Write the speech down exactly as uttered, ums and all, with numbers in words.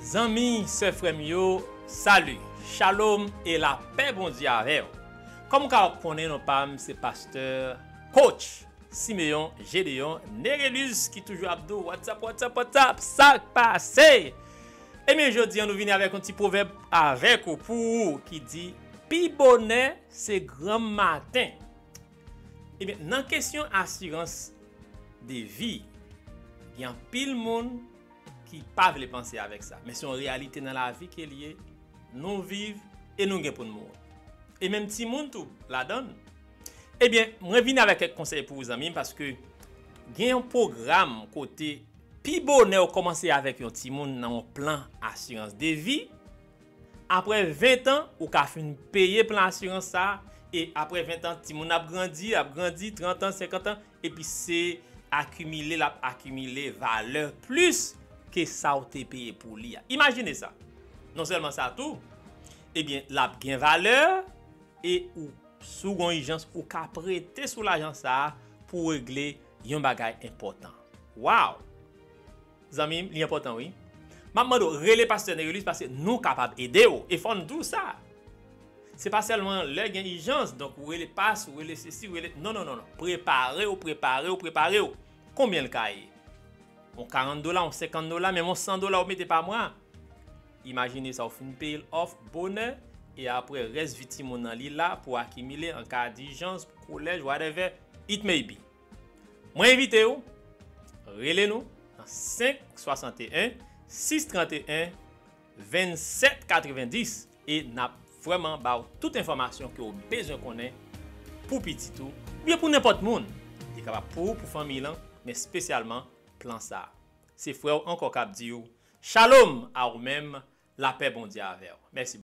Zanmi, sè, frè m yo, sali, shalom e lapè Bondye avè w. Kòm w ka konnen, non pa m se pastè, coach Simeon Gédéon Nérélus ki toujou ap di w, "What's up, what's up, what's up? Sa k pase?" Ebyen, jodi a nou vini avèk yon ti pwovèb avèk ou, pou ou, ki di, "Pi bonè se granm maten." Ebyen, nan kesyon asirans de vi, gen anpil moun ki pa vle panse avèk sa. Men se yon reyalite nan lavi ke l ye. Nou viv e nou gen pou n mouri. E menm timoun tou ladan l. Ebyen, mwen vini avèk kèk konsèy pou ou, zanmi m, paske gen yon pwogram kote pi bonè w kòmanse avèk yon timoun nan yon plan asirans de vi. Apre ven tan, ou ka fin peye plan asirans sa a, e apre ven tan, timoun ap grandi, ap grandi, trant an, senkant an, epi se akimile, l ap akimile valè plis ke sa w te peye pou li a. Imajine sa. Non sèlman sa tou, ebyen, l ap gen valè, e ou, si w gen yon ijans, ou ka prete sou lajan sa a pou w regle yon bagay enpòtan. Waw! Zanmi m, li enpòtan, wi. M ap mande w, rele pastè Nérélus, paske nou kapab ede w. E fò n di w sa. Se pa sèlman lè gen ijans, donk, ou rele pas, ou rele sesi, ou rele, non, non, non, non. Prepare w, prepare w, prepare w. Konbyen l ka ye? Yon karant dola, yon senkant dola, menm yon san dola ou mete pa mwa. Imajine sa, ou fin peye l off bonè, e apre rès vi timoun nan li la pou akimile an ka dijans, kolèj, whatever it may be. Mwen envite w, rele nou nan senk swasanteyen, sis tranteyen, vennsèt katrevendis, e n ap vrèman ba w tout enfòmasyon ke w bezwen konnen pou pitit ou, oubyen pou nenpòt moun. Li kapab pou ou, pou fanmi lan, men espesyalman plan sa a. Se frè w ankò k ap di w, shalom a ou menm, lapè Bondye avè w. Mèsi.